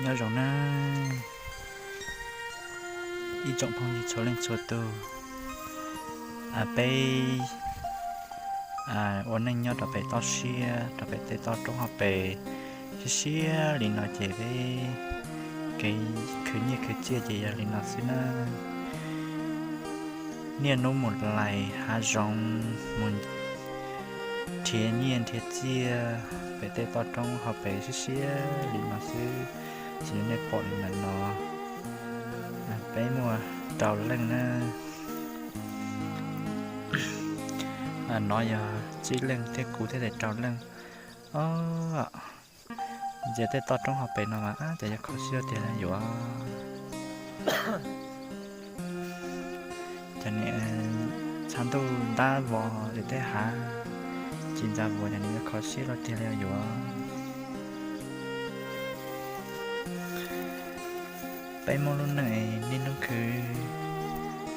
Nyob zoo na ib tsoom phooj ywg txhua leej txhua tus, peb ua neej nyob rau pem toj siab, rau pem tej toj roob hauv pes siab siab li no ces peb kev khwv nyiaj khwv txiaj ces yog li no xwb na. Niaj hnub mus lais hav zoov mus nrhiav nyiaj nrhiav txiaj pem tej toj roob hauv pes siab siab li no xwb, xws li nej pom li ntawm no. Peb muaj rau leej na. No yog tsib leej thiab kuv thiab ces rau leej. Ntsia tej toj roob hauv pes no mas cas yuav kho siab tiag yuav. Cov niam tshav ntuj ntab vos li tej hav ci ntxa vuas, cov niam yuav kho siab luaj tiag li yuav. Peb Hmoob lub neej es niaj hnub khwv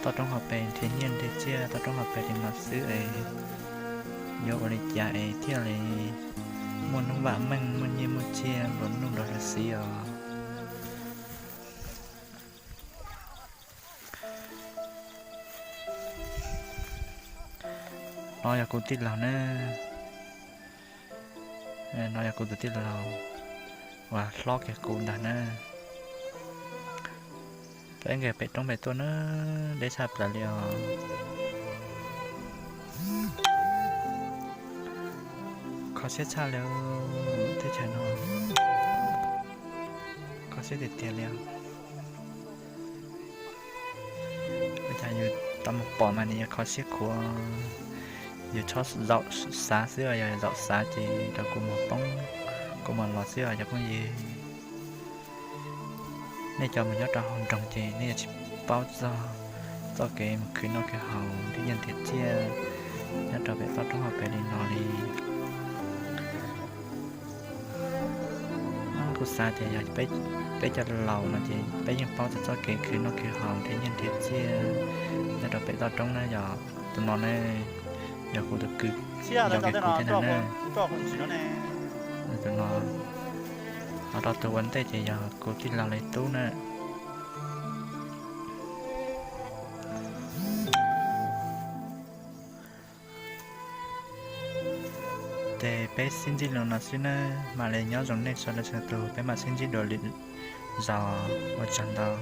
toj roob hauv pes nrhiav nyiaj nrhiav txiaj toj roob hauv pes li no xwb es yuav ua li cas es thiaj li muaj hnub vam meej, muaj nyiaj muaj txiaj nplua nuj nrog lawv xiv os. No yog kuv tij laug na. No yog kuv tus tij laug uas hlob kiag kuv ntag na. Peb nkag pem roob pem tuaj na, deb tshaj plaws li os. Kho siab tshaj li, teb chaws no kho siab tiag tiag li os. Ua cas yus tau mus pom mas nws yuav kho siab khuav. Yus txhob zaum xav xwb os, yog zaum xav ces rau kua muag poob, kua muag los xwb os cov phooj ywg. Nej cov mus nyob rau hauv nroog ces nej yuav tsis paub txog txoj kev mus khwv noj khwv haus nrhiav nyiaj nrhiav txiaj nyob rau pem toj roob hauv pes li no li. Kuv xav tias yog peb cov laus no ces peb yeej paub txog txoj kev khwv noj khwv haus nrhiav nyiaj nrhiav txiaj nyob rau pem toj roob na. Yog tus no ne, yog kuv tus kwv, yog kuv thiab ntag na. Tus no ho rau tus ua ntej ces yog kuv tij laug Laj Tub na. Ces peb sib ntsib li no xwb nawb, mam li nyob zoo nej sawv daws sawv tus, peb mam sib ntsib dua lwm zaus, ua tsaug ntau.